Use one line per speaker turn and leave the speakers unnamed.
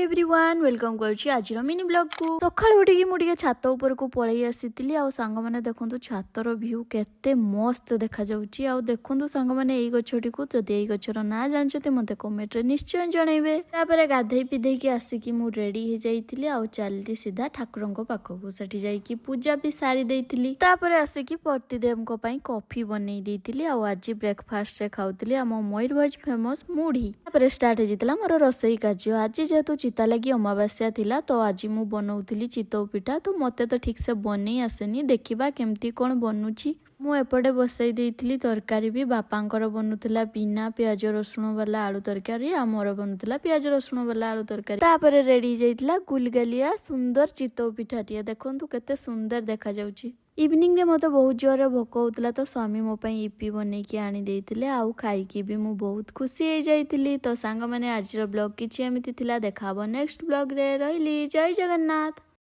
Everyone, welcome କରୁଛି ଆଜିର mini ବ୍ଲଗ୍କୁ। ସକାଳୁ ଉଠିକି ମୁଁ ଟିକେ ଛାତ ଉପରକୁ ପଳେଇ ଆସିଥିଲି। ଆଉ ସାଙ୍ଗମାନେ, ଦେଖନ୍ତୁ ଛାତର ଭ୍ୟୁ କେତେ ମସ୍ତ ଦେଖାଯାଉଛି। ଆଉ ଦେଖନ୍ତୁ ସାଙ୍ଗମାନେ ଏଇ ଗଛଟିକୁ, ଯଦି ଏଇ ଗଛର ନାଁ ଜାଣିଛନ୍ତି, ମୋତେ କମେଣ୍ଟରେ ନିଶ୍ଚୟ ଜଣେଇବେ। ତାପରେ ଗାଧେଇ ପିଧେଇକି ଆସିକି ମୁଁ ରେଡି ହେଇଯାଇଥିଲି ଆଉ ଚାଲିଲି ସିଧା ଠାକୁରଙ୍କ ପାଖକୁ। ସେଠି ଯାଇକି ପୂଜା ବି ସାରି ଦେଇଥିଲି। ତାପରେ ଆସିକି ପତିଦେବଙ୍କ ପାଇଁ କଫି ବନେଇ ଦେଇଥିଲି। ଆଉ ଆଜି ବ୍ରେକଫାଷ୍ଟରେ ଖାଉଥିଲି ଆମ ମୟୂରଭଞ୍ଜ ଫେମସ ମୁଢି। ତାପରେ ଷ୍ଟାର୍ଟ ହେଇଯାଇଥିଲା ମୋର ରୋଷେଇ କାର୍ଯ୍ୟ। ଆଜି ଯେହେତୁ ଚିତାଲାଗି ଅମାବାସ୍ୟା ଥିଲା, ତ ଆଜି ମୁଁ ବନଉଥିଲି ଚିତଉ ପିଠା। ତ ମତେ ତ ଠିକସେ ବନେଇ ଆସେନି, ଦେଖିବା କେମିତି କ'ଣ ବନୁଛି। ମୁଁ ଏପଟେ ବସେଇ ଦେଇଥିଲି ତରକାରୀ ବି। ବାପାଙ୍କର ବନୁଥିଲା ବିନା ପିଆଜ ରସୁଣ ବାଲା ଆଳୁ ତରକାରୀ ଆଉ ମୋର ବନୁଥିଲା ପିଆଜ ରସୁଣ ବାଲା ଆଳୁ ତରକାରୀ। ତାପରେ ରେଡି ହେଇଯାଇଥିଲା ଗୁଲଗାଲିଆ ସୁନ୍ଦର ଚିତଉ ପିଠାଟିଏ। ଦେଖନ୍ତୁ କେତେ ସୁନ୍ଦର ଦେଖାଯାଉଛି। ଇଭିନିଂରେ ମୋତେ ବହୁତ ଜୋରରେ ଭୋକ ହଉଥିଲା, ତ ସ୍ୱାମୀ ମୋ ପାଇଁ ଇପି ବନେଇକି ଆଣି ଦେଇଥିଲେ ଆଉ ଖାଇକି ବି ମୁଁ ବହୁତ ଖୁସି ହେଇଯାଇଥିଲି। ତ ସାଙ୍ଗମାନେ, ଆଜିର ବ୍ଲଗ କିଛି ଏମିତି ଥିଲା। ଦେଖା ହବ ନେକ୍ସଟ ବ୍ଲଗରେ। ରହିଲି, ଜୟ ଜଗନ୍ନାଥ।